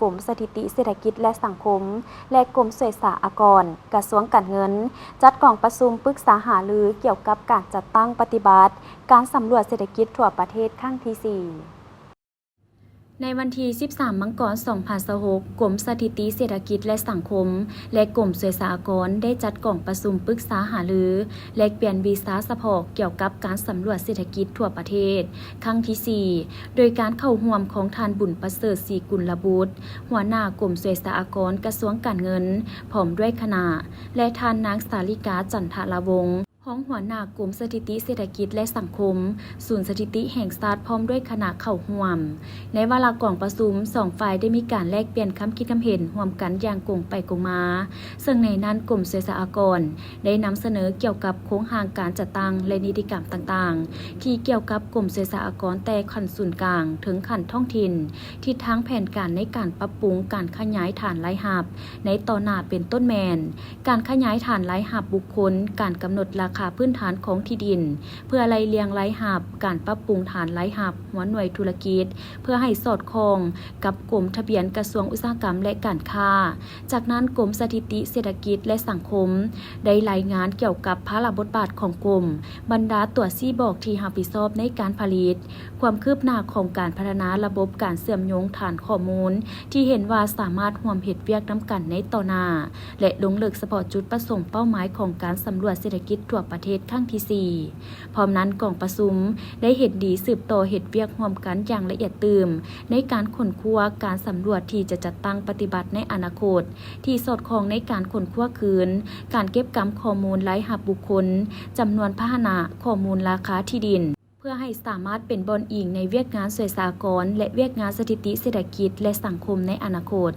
ກົມສະຖິຕິເສດຖະກິດ ແລະ ສັງຄົມ ແລະ ກົມສ່ວຍສາອາກອນ ກະຊວງການເງິນ ຈັດກອງປະຊຸມປຶກສາຫາລືກ່ຽວກັບການຈັດຕັ້ງປະຕິບັດການສຳຫຼວດເສດຖະກິດທົ່ວປະເທດຄັ້ງທີສີ່. ໃນວັນທີສິບສາມ ມັງກອນ ສອງພັນຊາວຫົກ ກົມສະຖິຕິເສດຖະກິດ ແລະ ສັງຄົມ ແລະ ກົມສ່ວຍສາອາກອນ ໄດ້ຈັດກອງປະຊຸມປຶກສາຫາລື ແລກປ່ຽນວິຊາສະເພາະກ່ຽວກັບການສຳຫຼວດເສດຖະກິດທົ່ວປະເທດ ຄັ້ງທີສີ່ ໂດຍການເຂົ້າຮ່ວມຂອງທ່ານ ບຸນປະເສີດ ສີກຸນລະບຸດ ຫົວໜ້າກົມສ່ວຍສາອາກອນ ກະຊວງການເງິນ ພ້ອມດ້ວຍຄະນະ ແລະ ທ່ານນາງ ສາລິກາ ຈັນທະລາວົງ ຮອງຫົວໜ້າກົມສະຖິຕິເສດຖະກິດ ແລະ ສັງຄົມ ສູນສະຖິຕິແຫ່ງຊາດ ພ້ອມດ້ວຍຄະນະເຂົ້າຮ່ວມ. ໃນວາລະກອງປະຊຸມ, ສອງຝ່າຍໄດ້ມີການແລກປ່ຽນຄຳຄິດຄຳເຫັນຮ່ວມກັນຢ່າງກົງໄປກົງມາ, ເຊິ່ງໃນນັ້ນກົມສ່ວຍສາອາກອນໄດ້ນຳສະເໜີກ່ຽວກັບໂຄງຮ່າງການຈັດຕັ້ງ ແລະ ນິຕິກຳຕ່າງໆ ທີ່ກ່ຽວກັບກົມສ່ວຍສາອາກອນແຕ່ຂັ້ນສູນກາງເຖິງຂັ້ນທ້ອງຖິ່ນ, ທິດທາງແຜນການໃນການປັບປຸງການຂະຫຍາຍຖານລາຍຮັບໃນຕໍ່ໜ້າ ເປັນຕົ້ນແມ່ນ ການຂະຫຍາຍຖານລາຍຮັບບຸກຄົນ, ການກຳນົດລາຄາພື້ນຖານຂອງທີ່ດິນ ເພື່ອໄລ່ລຽງລາຍຮັບ, ການປັບປຸງຖານລາຍຮັບຫົວໜ່ວຍທຸລະກິດ ເພື່ອໃຫ້ສອດຄ່ອງກັບກົມທະບຽນກະຊວງອຸດສາຫະກຳ ແລະ ການຄ້າ. ຈາກນັ້ນ, ກົມສະຖິຕິເສດຖະກິດ ແລະ ສັງຄົມ ໄດ້ລາຍງານກ່ຽວກັບພາລະບົດບາດຂອງກົມ, ບັນດາຕົວຊີ້ບອກທີ່ຮັບຜິດຊອບໃນການຜະລິດ, ຄວາມຄືບໜ້າຂອງການພັດທະນາລະບົບການເຊື່ອມໂຍງຖານຂໍ້ມູນ ທີ່ເຫັນວ່າສາມາດຮ່ວມເຮັດວຽກນຳກັນໃນຕໍ່ໜ້າ ແລະ ລົງເລິກສະເພາະຈຸດປະສົງເປົ້າໝາຍຂອງການສຳຫຼວດເສດຖະກິດທົ່ວປະເທດຄັ້ງທີສີ່. ພ້ອມນັ້ນ, ກອງປະຊຸມໄດ້ເຫັນດີສືບຕໍ່ເຮັດວຽກຮ່ວມກັນຢ່າງລະອຽດຕື່ມ ໃນການຄົ້ນຄວ້າການສຳຫຼວດທີ່ຈະຈັດຕັ້ງປະຕິບັດໃນອະນາຄົດ ທີ່ສອດຄ່ອງໃນການຄົ້ນຄວ້າຄືນ, ການເກັບກຳຂໍ້ມູນລາຍຮັບບຸກຄົນ, ຈຳນວນພາຫະນະ, ຂໍ້ມູນລາຄາທີ່ດິນ ເພື່ອໃຫ້ສາມາດເປັນບ່ອນອີງໃນວຽກງານສ່ວຍສາອາກອນ ແລະ ວຽກງານສະຖິຕິເສດຖະກິດ ແລະ ສັງຄົມໃນອະນາຄົດ.